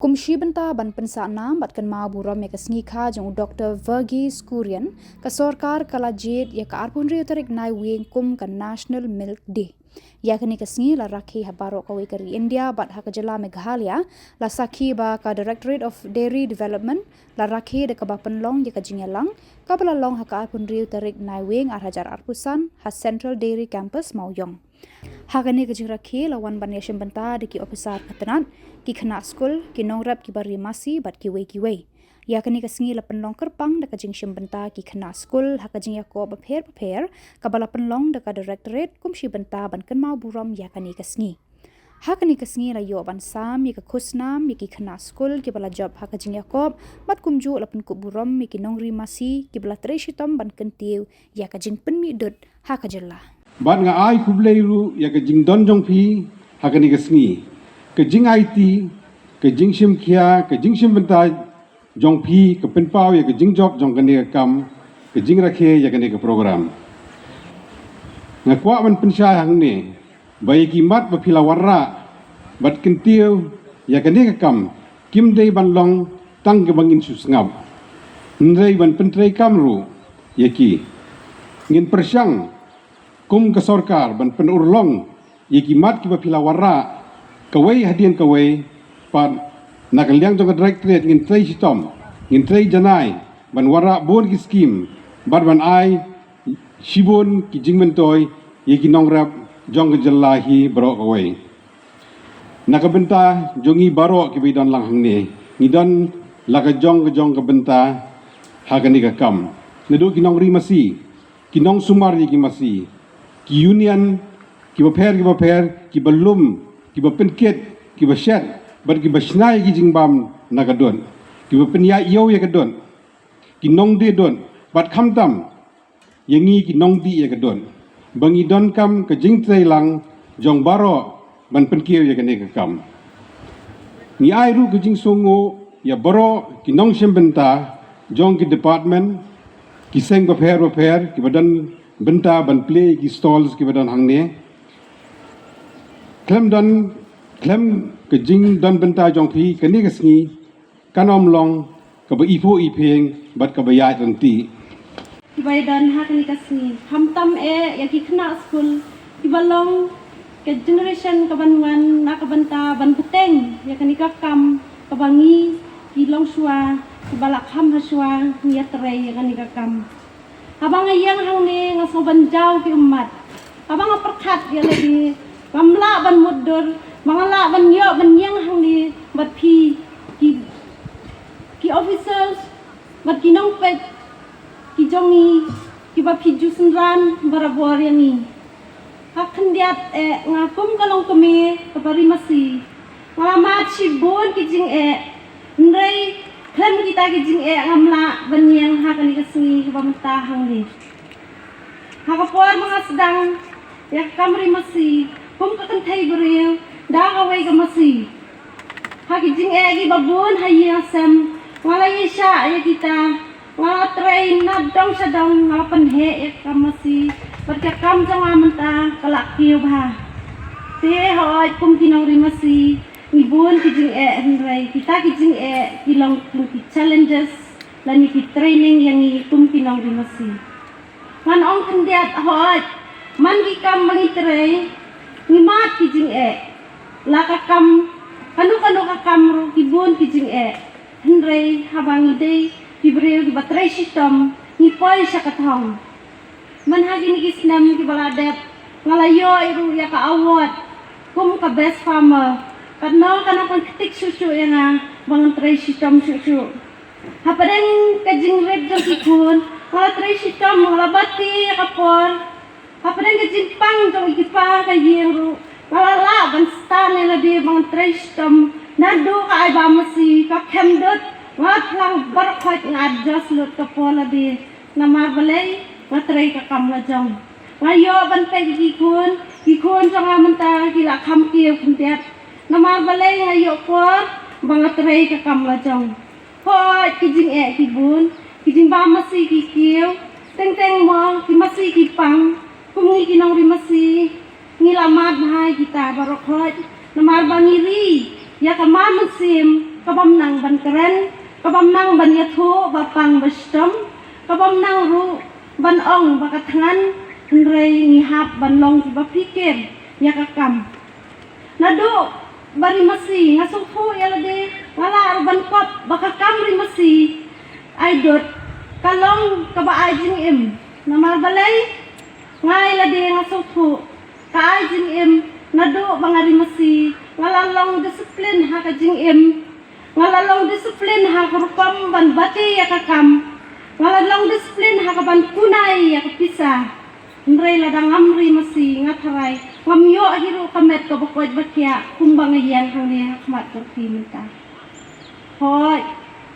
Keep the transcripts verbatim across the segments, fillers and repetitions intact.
Kum shi bynta ban pynsah nam bad kynmaw burom ïa ka sngi kha jong u Doktor Verghese Kurien, ka sorkar ka la jied ïa ka arphew hynriew tarik Naiwieng kum ka National Milk Day. Ïa kane ka sngi la rakhe ha baroh kawei ka ri India bad ha ka jylla Meghalaya, la sakhi ba ka Directorate of Dairy Development la rakhe da kaba pynlong ïa ka jingïalang kaba la long ha ka arphew hynriew tarik Naiwieng ar hajar arphew san ha Central Dairy Campus Mawïong. Ha kane ka jingrakhe la wan ban ïashim bynta da ki ophisar ka tnat, ki khynnah skul, ki nongrep kiba ri masi bad kiwei kiwei. Ïa kane ka sngi la pynlong kyrpang da ka jingshim bynta ki khynnah skul ha ka jingïakop bapher bapher kaba la pynlong da ka Directorate kum shi bynta ban kynmaw burom ïa kane ka sngi. Ha kane ka sngi la ïoh ban sam ïa ka khusnam ïa ki khynnah skul kiba la jop ha ka jingïakop bad kumjuh la pynkup burom ïa ki nongri masi kiba la trei shitom ban kyntiew ïa ka jingpynmih dud ha ka jylla. Bad nga ai khublei ruh ïa ka jingdon jong phi ha kane ka sngi. Ka jingaiti, ka jingshim khia, ka jingshim bynta jong phi ka pynpaw ïa ka jingjop jong kane ka kam, ka jingrakhe ïa kane ka program. Nga kwah ban pynshai hangne ba ïa ki mat ba phi la wanrah bad kyntiew ïa kane ka kam kim dei ban long tang kaba ngin shu sngap, hynrei ban pyntreikam ruh ïa ki. Ngin pyrshang kum ka sorkar ban pynurlong ïa ki mat kiba phi la wanrah kawei hadien kawei. Pat na ka liang jong ka Directorate ngin trei shitom, ngin trei janai ban wanrah bun ki skim bad ban ai shibun ki jingmyntoi ïa ki nongrep jong ka jylla hi baroh kawei. Na ka bynta jong ngi baroh kiba don lang hangne, ngi don la ka jong ka jong ka bynta ha kane ka kam. Naduh ki nongri masi, ki nongsumar ïa ki masi, ki union kiba pher kiba pher, kiba lum, kiba pynkit, kiba shet bad kiba shna ïa ki jingbam na ka dud, kiba pynïaid ïew ïa ka dud, ki nongdie dud bad khamtam ïa ngi ki nongdie ïa ka dud, ba ngi donkam ka jingtrei lang jong baroh ban pynkiew ïa kane ka kam. Ngi ai ruh ka jingsngewnguh ïa baroh ki nongshim bynta jong ki department, ki seng bapher bapher kiba don bynta ban plie ïa ki stalls kiba don hangne. Khlem don, khlem ka jingdon bynta jong phi kane ka sngi kan ym long kaba iphuh iphieng bad kaba ïaid ryntih. Kiba ïadon ha kane ka sngi, khamtam eh ïa ki khynnah skul kiba long ka generation kaban wan na ka bynta ban bteng ïa kane ka kam kaba ngi ki longshuwa kiba la kham hashwa ngi ïatrei ïa kane ka kam. Haba nga ïeng hangne nga sngew ban jaw ki ummat. Haba nga pyrkhat ïa lade, ngam lah ban mutdur ba nga lah ban ïoh ban ïeng hangne bad phi ki, ki officers bad ki nongpeit ki jong ngi kiba phi ju synran barabor ïa ngi. Ha khyndiat eh nga kum ka longkmie kaba ri masi, nga la mad shibun ki jingeh, hynrei khlem kita ki jingeh ngam lah ban ïeng ha kane ka sngi kaba mynta hangne. Ha ka por ba nga sdang ïa ka kam ri masi kum ka kynthei briew da kawei ka masi, ha ki jingeh kiba bun ha ïing ha sem nga la ïashah ïa kita. Nga la trei na dong sha dong, nga la pynheh ïa ka kam masi bad ka kam jong nga mynta ka la kiew bha. Te hooid kum ki nongri masi ngi bun ki jingeh, hynrei kita ki jingeh ki long kum ki challenges lane ki training ïa ngi kum ki nongri masi. Ngan ong khyndiat, hooid man ki kam ba ngi trei ngi mad ki jingeh. La ka kam, kano kano ka kam ruh ki bun ki jingeh. Hynrei haba ngi dei ki briew kiba trei shitom ngi poi sha ka thong. Man ha kine ki snem kiba la dep nga la ïoh ruh ïa ka award kum ka best farmer. Katno ka nang pynktik shuh shuh ïa nga ba ngan trei shitom shuh shuh. Hapdeng ka jingrit jong ki khun nga la trei shitom, nga la bati ïa ka por. Hapdeng ka jingpang jong ki pa ka ïing ruh nga la lah ban stan ïa lade ba ngan trei shitom. Naduh ka ai ba masi, ka khem dud, nga phlang baroh khoit, nga adjust lut ka por lade. Namar balei? Nga trei ka kam la jong. Nga ïoh ban peit ïa ki khun, ki khun jong nga mynta ki la kham kiew khyndiat. Namar balei? Nga ïoh por ba nga trei ka kam la jong. Hooid ki jingeh ki bun, ki jingbam masi ki kiew, teng teng mo ki masi ki pang. Kum ngi ki nongri masi ngi la mad bha ïa kita baroh khoit. Namar ba ngi ri, ïa ka mar mynsiem, ka bym nang ban kren, ka bym nang ban ïathuh ba pang ba shitom, ka bym nang ruh ban ong ba ka thngan, hynrei ngi hap ban long kiba phikir ïa ka kam. Naduh ba ri masi nga sngewthuh ïa lade, nga lah ruh ban kop ba ka kam ri masi ai dud ka long kaba ai jingim. Namar balei? Nga ïa lade nga sngewthuh ka ai jingim. Naduh ba nga ri masi nga la long disiplin ha ka jingim. Nga la long disiplin ha ka rukom ban bati ïa ka kam. Nga la long disiplin ha ka ban kunai ïa ka pisa. Hynrei lada ngam ri masi nga tharai ngam ïoh hi ruh ka met kaba koit ba khiah kumba nga ïeng hangne ha khmat jong phi mynta. Hooid,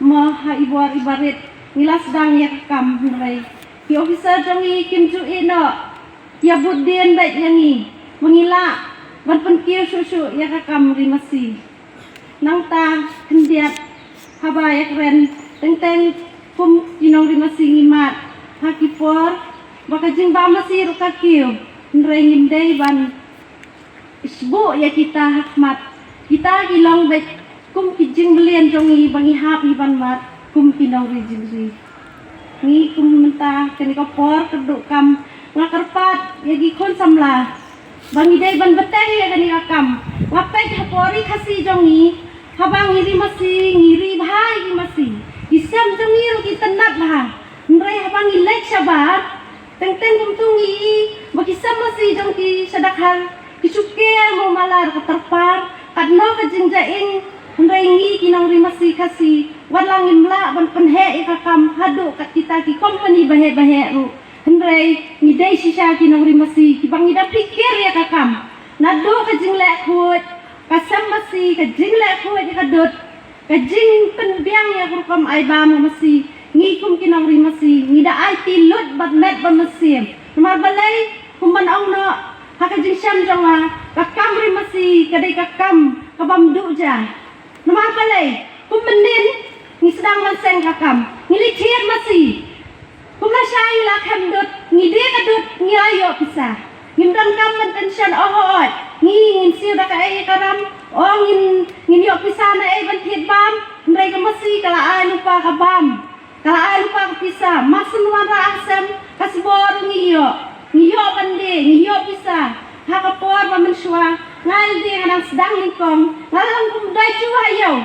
mo ha i bor i barit ngi la sdang ïa ka kam, hynrei ki officer jong ngi kim ju ïeh noh ïa bud dien beit ïa ngi ba ngi lah ban pynkiew shuh shuh ïa ka kam ri masi. Nangta khyndiat haba ïakren teng teng kum ki nongri masi ngi mad ha ki por ba ka jingbam masi ruh ka kiew, hynrei ngim dei ban sbuh ïa kita ha khmat. Kita ki long beit kum ki jingmlien jong ngi ba ngi hap hi ban mad kum ki nongri jingri. Ngi kum mynta kane ka por kyrduh kam nga kyrpad ïa ki khun samla ba ngi dei ban bteng ïa kane ka kam. Nga peit ha por ri Khasi jong ngi, haba ngi ri masi ngi ri bha ïa ki masi. Ki sem jong ngi ruh ki tynnat bha. Hynrei haba ngi leit shabar, teng teng kumtu ngi i ba ki sem masi jong ki sha Dkhar ki shu ker mo malar ka tyrpar katno ka jingjaiñ. Hynrei ngi ki nongri masi Khasi wat la ngim lah ban pynheh ïa ka kam haduh kat kita ki kompani baheh baheh ruh. Hynrei ngi dei shisha ki nongri masi kiba ngi da phikir ïa ka kam. Naduh ka jingleh khuid, ka sem masi, ka jingleh khuid ïa ka dud, ka jingpynbiang ïa ka rukom ai bam masi, ngi kum ki nongri masi ngi da aiti lut bad met bad mynsiem. Namar balei? Kum ban ong noh ha ka jingshem jong nga, ka kam ri masi ka dei ka kam ka bym duh ja. Namar balei? Kum mynnin ngi sdang ban seng ka kam, ngi leit thied masi. Kum lashai ngi la khem dud, ngi die ka dud, ngi la ïoh pisa. Ngim donkam ban tension, oh hooid, ngi ngin siew da kaei ka ram, oh ngin, ngin ïoh pisa naei ban thied bam. Hynrei ka masi ka la ai lypa ka bam, ka la ai lypa ka pisa. Mar shu wanrah ha sem, ka sbor ngi ïoh, ngi ïoh ban die, ngi ïoh pisa. Ha ka por ba mynshuwa nga ïa die nga dang sdang nyngkong, nga la long kum doi ju ha ïew,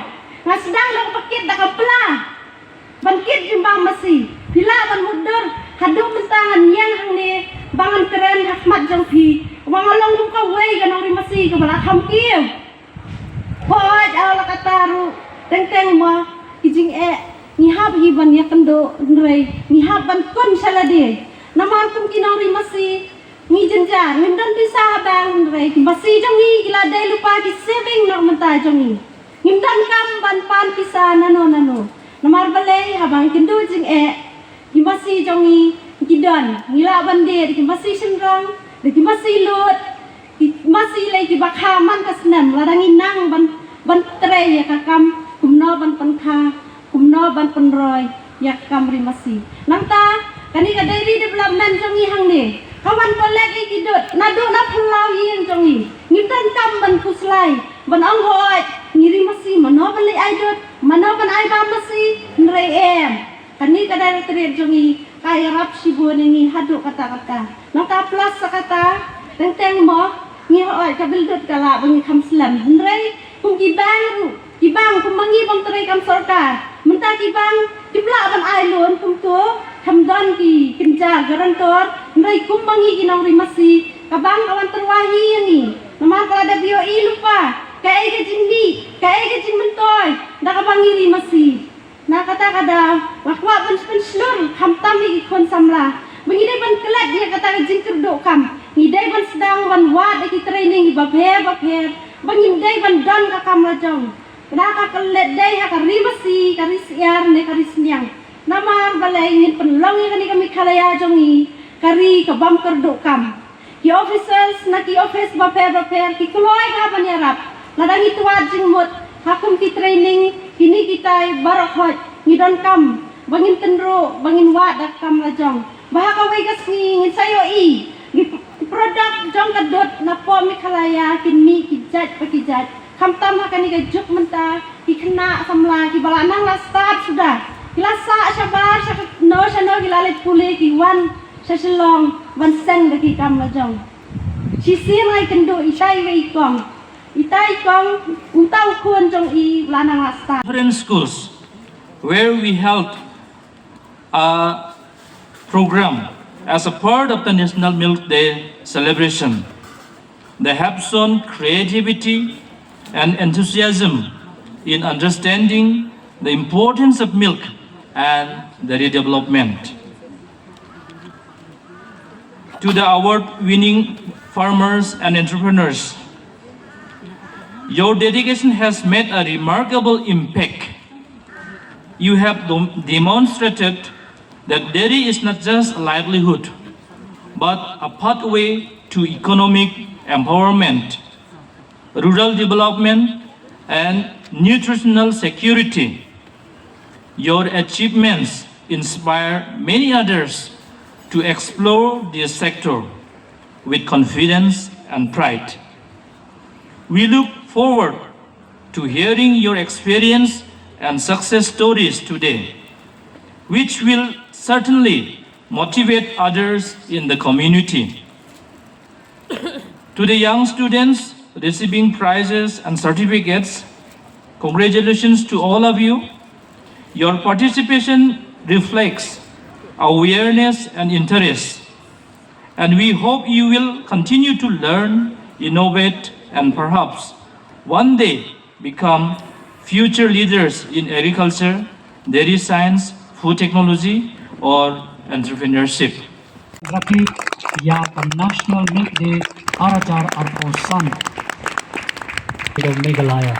nga sdang da ka pakit da ka pla ban kit jingbam masi. Phi lah ban mutdur haduh mynta ngan ïeng hangne ba ngan kren ha khmat jong phi ba nga long kum kawei ka nongri masi kaba la kham kiew. Hooid, aw la kata ruh teng teng mo ki jingeh ngi hap hi ban ïakynduh, hynrei ngi hap ban kun sha lade. Namar kum ki nongri masi ngi jynjar, ngim don pisa ha bank, hynrei ki masi jong ngi ki la dei lypa ki saving noh mynta jong ngi. Ngim donkam ban pan pisa nano nano. Namar balei? Haba ngi kynduh jingeh, ki masi jong ngi ki don, ngi lah ban die da ki masi shynrang, da ki masi lud, ki masi lei kiba kha man ka snem. Lada ngi nang ban, ban trei ïa ka kam, kumno ban pynkha, kumno ban pynroi ïa ka kam ri masi. Nangta kane ka dairy development jong ngi hangne ka wan collect ïa ki dud naduh na phyllaw ïing jong ngi. Ngim donkam ban khuslai ban ong hooid ngi ri masi, mano ban leit ai dud, mano ban ai bam masi. Hynrei em, kane ka directorate jong ngi ka ïarap shibun ïa ngi haduh katta katta. Nangta plus sa kata, teng teng mo, ngi hooid ka bil dud ka lah ba ngi kham slem, hynrei kum ki bank ruh, ki bank kum ma ngi bym trei kam sorkar, mynta ki bank kim lah ban ai loan kumto, khlem don ki kynja guarantor. Hynrei kum ma ngi ki nongri masi, ka bank ka wan tyrwa hi ïa ngi. Namar ka la dep ïohi lypa kaei ka jingmih, kaei ka jingmyntoi da kaba ngi ri masi. Na kata ka daw nga kwah ban pynshlur khamtam ïa ki khun samla ba ngi dei ban klet ïa kata ka jingkyrduh kam. Ngi dei ban sdang ban wad ïa ki training bapher bapher ba ngim dei ban don ka kam lajong. Ka da ka klet dei ha ka ri masi, ka ri syiar ne ka ri sniang. Namar balei? Ngin pynlong ïa kane ka Meghalaya jong ngi ka ri ka bym kyrduh kam. Ki officers na ki office bapher bapher ki kloi bha ban ïarap. Lada ngi twad jingmut ha kum ki training kine kitai baroh khoit, ngi donkam ba ngin tynruh, ba ngin wad da ka kam lajong, ba ha kawei ka sngi ngin sa ïohi ki product jong ka dud na poh Meghalaya kin mih ki jait pa ki jait. Khamtam ha kane ka juk mynta ki khynnah samla kiba la nang la stad suda, ki la sah shabar sha no sha no, ki la leit pule, ki wan sha Shillong ban seng da ki kam la jong. Shisien nga ïakynduh ita iwei i kong, ita i kong, uta u khun jong i la nang la stad. Different schools where we held a program as a part of the National Milk Day celebration. They have shown creativity and enthusiasm in understanding the importance of milk and dairy development. To the award-winning farmers and entrepreneurs, your dedication has made a remarkable impact. You have dem- demonstrated that dairy is not just a livelihood, but a pathway to economic empowerment, rural development, and nutritional security. Your achievements inspire many others to explore this sector with confidence and pride. We look forward to hearing your experience and success stories today, which will certainly motivate others in the community. To the young students receiving prizes and certificates, congratulations to all of you. Your participation reflects awareness and interest, and we hope you will continue to learn, innovate, and perhaps one day become future leaders in agriculture, dairy science, food technology, or entrepreneurship. Rakhi ïa ka National Milk Day ar hajar arphew san. Meghalaya.